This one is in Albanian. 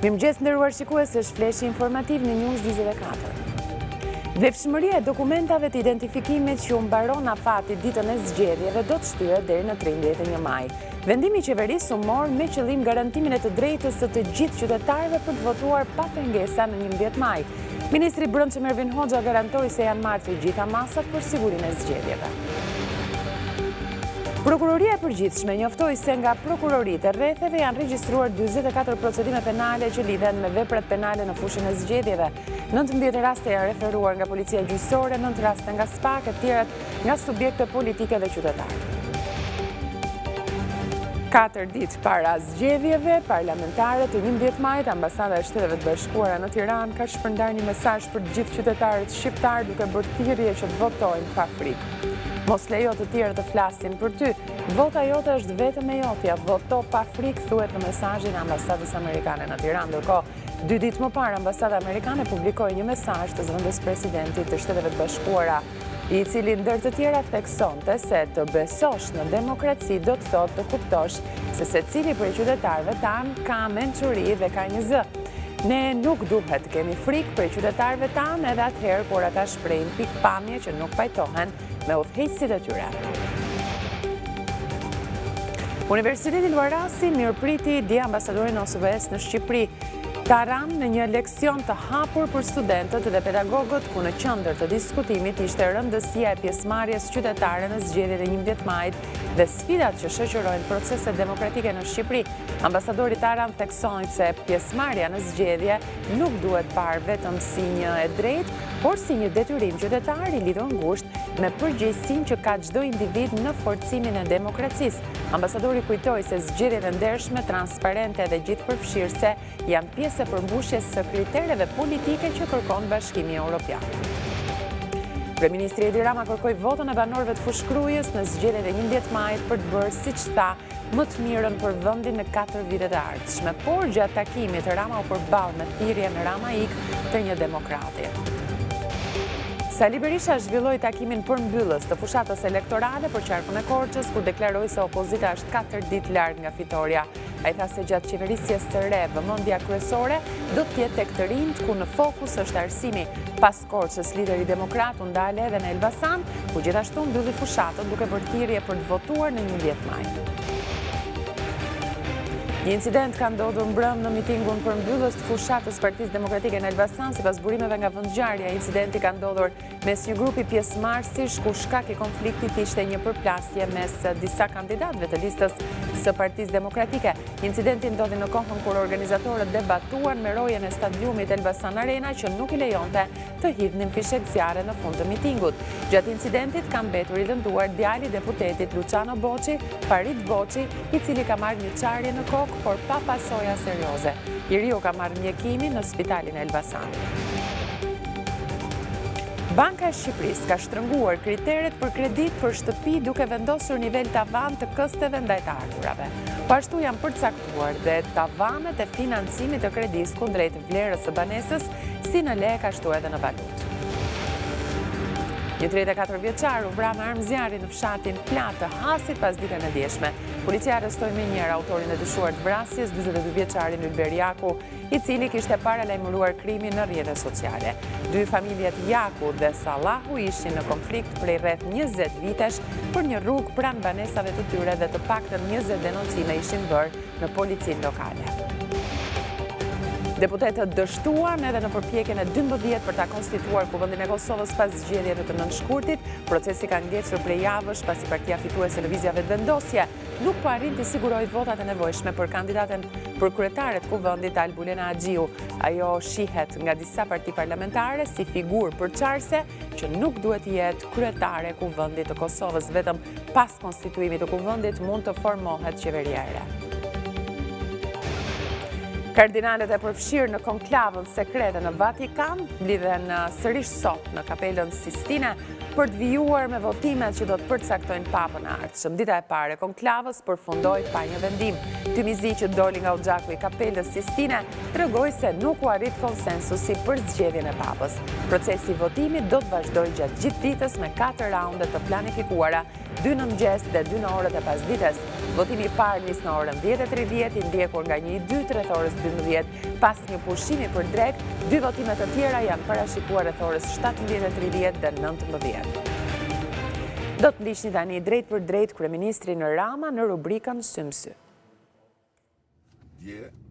Mirëmëngjes të nderuar shikues, është fleshi informativ në News 24. Vlefshmëria e dokumentave të identifikimit që u mbaron afati ditën e zgjedhjeve do të shtyhet deri në 31 maj. Vendimi i qeverisë u mor me qëllim garantimin e të drejtës së të gjithë qytetarëve për të votuar pa pengesa në 11 maj. Ministri i Brendshëm Ervin Hoxha garantoi se janë marrë të gjitha masat për sigurinë e zgjedhjeve. Prokuroria e Përgjithshme njoftoi se nga prokuroritë e rretheve janë regjistruar 44 procedime penale që lidhen me veprat penale në fushën e zgjedhjeve. 19 raste janë referuar nga policia gjyqësore, 9 raste nga SPAK, e tjerat nga subjekte politike dhe qytetarë. 4 ditë para zgjedhjeve parlamentare të 11 majit, Ambasada e Shteteve të Bashkuara në Tiranë ka shpërndarë një mesazh për të gjithë qytetarët shqiptarë duke bërë thirrje që të votojnë pa frikë. Mos lejo të tjerët të flasin për ty. Vota jote është vetëm e jotja. Voto pa frikë, thuhet në mesazhin e Ambasadës Amerikane në Tiranë. Ndërkohë, dy ditë më parë, Ambasada Amerikane publikoi një mesazh të zëvendëspresidentit të Shteteve të Bashkuara, i cili ndër të tjera theksonte se të besosh në demokraci do të thotë të kuptosh se secili prej qytetarëve tanë ka mençuri dhe ka një zë. Ne nuk duhet të kemi frikë prej qytetarëve tanë edhe atëherë kur ata shprehin pikëpamje që nuk pajtohen me udhëheqësit e tyre. Universiteti Luarasi mirëpriti dje ambasadorin e OSBE-së në Shqipëri, Taran në një leksion të hapur për studentët dhe pedagogët ku në qendër të diskutimit ishte rëndësia e pjesëmarrjes qytetare në zgjedhjet e 11 majit dhe sfidat që shoqërojnë proceset demokratike në Shqipëri. Ambasadori Taran theksoi se pjesëmarrja në zgjedhje nuk duhet parë vetëm si një e drejtë, por si një detyrim qytetar i lidhur ngushtë me përgjegjësinë që ka çdo individ në forcimin e demokracisë. Ambasadori kujtoi se zgjedhjet e ndershme, transparente dhe gjithëpërfshirëse janë pjesë e përmbushjes së kritereve politike që kërkon Bashkimi Europian. Kryeministri Edi Rama kërkoi votën e banorëve të Fushë-Krujës në zgjedhjet e 11 majit për të bërë, siç tha, më të mirën për vendin në 4 vitet e ardhshme. Por gjatë takimit, Rama u përball me thirrjen Rama ik të një demokrati. Sali Berisha zhvilloi takimin përmbyllës të fushatës elektorale për qarkun e Korçës, ku deklaroi se opozita është 4 ditë larg nga fitorja. Ai tha se gjatë qeverisjes së re, vëmendja kryesore do të jetë tek të rinjtë, ku në fokus është arsimi. Pas Korçës, lideri demokrat u ndal edhe në Elbasan, ku gjithashtu mbylli fushatën duke bërë thirrje për të votuar në 11 maj. Një incident ka ndodhur mbrëmë në mitingun përmbyllës të fushatës Partisë Demokratike në Elbasan, sipas burimeve nga vendngjarja, incidenti ka ndodhur mes një grupi pjesëmarrësish ku shkak i konfliktit ishte një përplasje mes disa kandidatëve të listës së Partisë Demokratike. Incidenti ndodhi në kohën kur organizatorët debatuan me rojen e stadiumit Elbasan Arena që nuk i lejonte të hidhnin fishekzjarre në fund të mitingut. Gjatë incidentit ka mbetur i lënduar djali i deputetit Luçiano Boçi, Farid Boçi, i cili ka marrë një çarje në kokë, por pa pasoja serioze. I riu ka marrë mjekimin në spitalin e Elbasanit. Banka e Shqipërisë ka shtrënguar kriteret për kreditë për shtëpi duke vendosur nivel tavan të kësteve ndaj të ardhurave. Po ashtu janë përcaktuar dhe tavanet e financimit të kredisë kundrejt vlerës së banesës, si në lekë ashtu edhe në valutë. Një 34 vjeçar u vra me armë zjarri në fshatin Pllatë të Hasit pasditen e djeshme. Policia arrestoi menjëherë autorin e dyshuar të vrasjes, 42 vjeçarin Ylber Jaku, i cili kishte paralajmëruar krimin në rrjete sociale. Dy familjet Jaku dhe Sallahu ishin në konflikt prej rreth 20 vitesh për një rrugë pranë banesave të tyre dhe të paktën 20 denoncime ishin bërë në policinë lokale. Deputetët dështuan edhe në përpjekjen e 12 për ta konstituuar Kuvendin e Kosovës pas zgjedhjeve të 9 shkurtit. Procesi ka ngecur prej javësh pasi partia fituese Lëvizja Vetëvendosje nuk po arrin t'i sigurojë votat e nevojshme për kandidaten për kryetare të Kuvendit Albulena Haxhiu. Ajo shihet nga disa parti parlamentare si figurë përçarëse që nuk duhet të jetë kryetare e Kuvendit të Kosovës. Vetëm pas konstituimit të Kuvendit mund të formohet qeveria e re. Kardinalët e përfshirë në konklavën sekrete në Vatikan mblidhen sërish sot në kapelën Sistine për të vijuar me votimet që do të përcaktojnë papën e ardhshëm. Dita e parë e konklavës përfundoi pa një vendim. Tymi i zi që doli nga oxhaku i kapelës Sistine tregoi se nuk u arrit konsensusi për zgjedhjen e papës. Procesi i votimit do të vazhdojë gjatë gjithë ditës me 4 raunde të planifikuara. Dy në mëngjes dhe dy në orët e pasdites. Votimi i parë nis në orën 10:30, i ndjekur nga një i dytë rreth orës 12. Pas një pushimi për drekë, dy votime të tjera janë parashikuar rreth orës 17:30 dhe 19. Do të ndiqni tani drejtpërdrejt kryeministrin Rama në rubrikën Sy më sy. Dje.